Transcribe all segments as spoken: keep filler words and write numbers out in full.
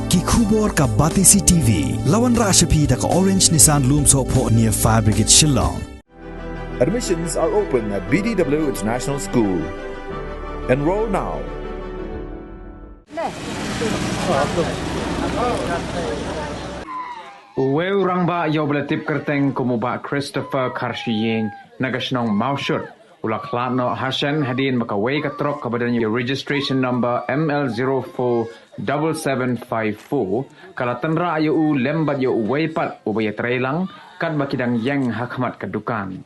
Ki khubor ka Batesi T V. La wanrah sha phi da ka Orange Nissan Lumsohphoh near Fire Brigade Shillong. Admissions are open at B D W International School. Enroll now. Uwei u rangbah ïa uba la tip kyrteng kum u Bah Christopher Kharshiying na ka shnong Mawshut u la khlad noh hashen hadien ba kawei ka trok kaba don ïa registration number M L zero four double seven five four ka la tynrah ïa u lem bad ïa uwei pat uba ïatreilang katba ki dang ïeng ha khmat ka dukan.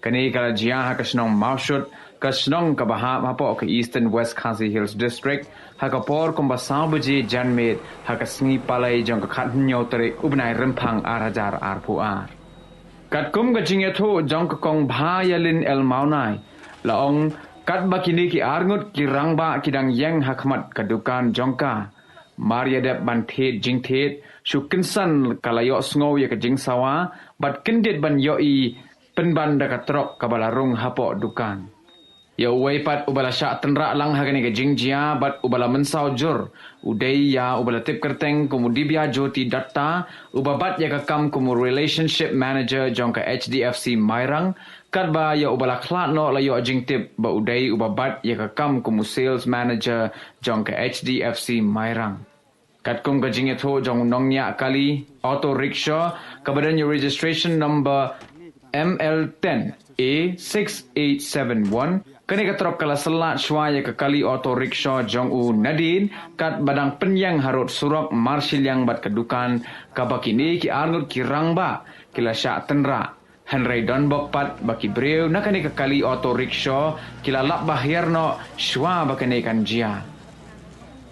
Kane ka la jia ha ka shnong Mawshut, ka shnong kaba hap hapoh ka Eastern West Khasi Hills District, ha ka por kumba saw baje janmiet ha ka sngi Palei jong ka khathynñiew tarik u bnai Rymphang ar hajar arphew ar. Katkum ka jingïathuh jong ka Kong Bhaïalin L Mawnai, la ong katba kine ki arngut ki rangbah ki dang ïeng ha khmat ka dukan jong ka, mar ïa dep ban thied jingthied, shu kynsan ka la ïohsngew ïa ka jingsawa bad kyndit ban ïohi pynban da ka trok kaba la rung hapoh dukan. Ïa uwei pat uba la shah tynrah lang ha kane ka jingjia bad uba la mynsaw jur u dei ïa uba la tip kyrteng kum u Dibya Jyoti Datta, uba bat ïa ka kam kum u relationship manager jong ka H D F C Mairang, katba ïa uba la khlad noh la ïoh jingtip ba u dei uba bat ïa ka kam kum u sales manager jong ka H D F C Mairang. Katkum ka jingïathuh jong u nongñiah kali auto rickshaw kaba don ïa registration number M L ten A six eight seven one, kane ka trok ka la syllah shuwa ïa ka kali auto rickshaw jong u nadien katba dang pynïeng harud surok marshiliang bad ka dukan kaba kine ki arngut ki rangbah ki la shah tynrah. Hynrei don bok pat ba ki briew na kane ka kali auto rickshaw ki la lap ba hiar noh shuwa ba kane kan jia.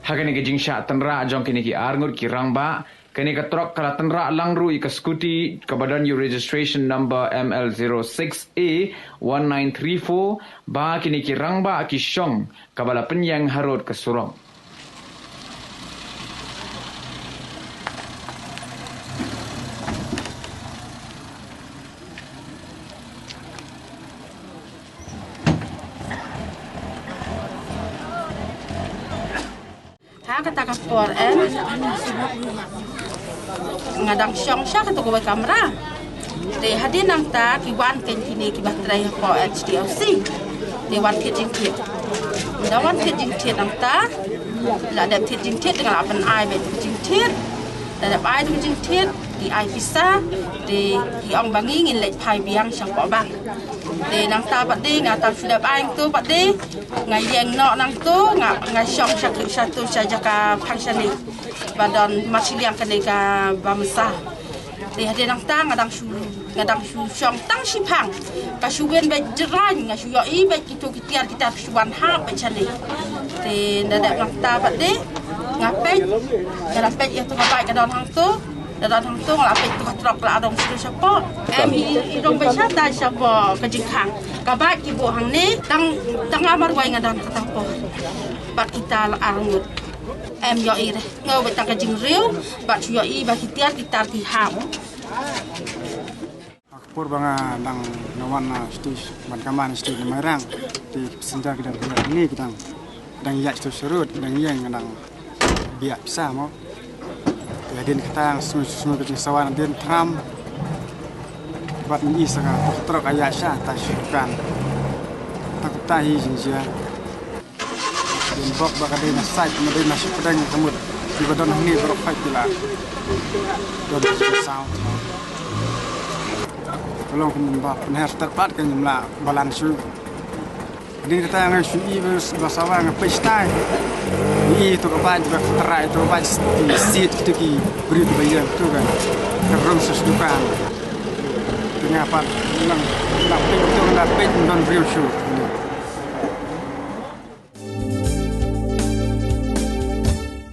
Ha kane ka jingshah tynrah jong kine ki arngut ki rangbah, kane ka trok ka la tynrah lang ruh ïa ka scooty kaba don ïa registration number M L zero six A one nine three four, ba kine ki rangbah ki shong kaba la pynïeng harud ka surok. Ha kata ka por, eh, nga dang shong sha kata kawei kamra. Te hadien nangta ki wan kein kine kiba trei hapoh H D F C. Te wan thied jingthied. Nda wan thied jingthied nangta, la dep thied jingthied, te nga la pyn-ai beit jingthied. La dep ai jingthied, ki ai pisa, te ki ong ba ngi ngin leit phai biang shapoh bank. Te nangta pat de nga tang shu dep ai nangto pat de, nga ïeng noh nangto, nga, nga shong sha, sha tu sha jaka phang shane. Ba don marshiliang kane kaba mynsaw. Te hadien nangta nga dang shu, nga dang shu shong tang shiphang. Ka shu wan beit jrang, nga shu ïohi beit kito ki tiar ki tiar ki shu wan hap beit shane. Te nda dep nangta pat de nga peit, nga la peit ïa tu ka bike ka don hangto. Nda don hangto nga la peit tu ka trok la dong shu shapoh. Em i, i dong beit shatai shapoh ka jingkhang. Ka bike ki buh hangne, tang, tang nga marwei nga don kata por. Bad kita la arngut. Em ïohi re. Nga beit tang ka jingriew, bad shu ïohi ba ki tiar ki tar ki hap. Ha ka por ba nga dang, nga wan na stage, ban kynmaw na stage na Mairang, te ki passenger ki dang biang ni, ki dang, ki dang ïaid sha sharud, ki dang ïeng, nga dang biang pisa mo. Te hadien kata nga sngew, sngew ka jingsawa nadien tram. Bad ngi sa ka trok ïaid sha ta sha dukan. Ta kata hi jingjia. Dien bok ba ka dei na sait, ma dei na shipdeng ka mut. Ki ba don hangne baroh khoit ki la don sound. Ka long kum ba pynher start pat ka ngim lah balan shuh. Dien kata nga shu i ba, ba sawa nga peit shatai. I to ka bike ba ka trai to ka bike seat kito ki briew ba ïeng to ka. Ka rung sha dukan. Te nga pat nang, nang peit to nga peit don briew shuh.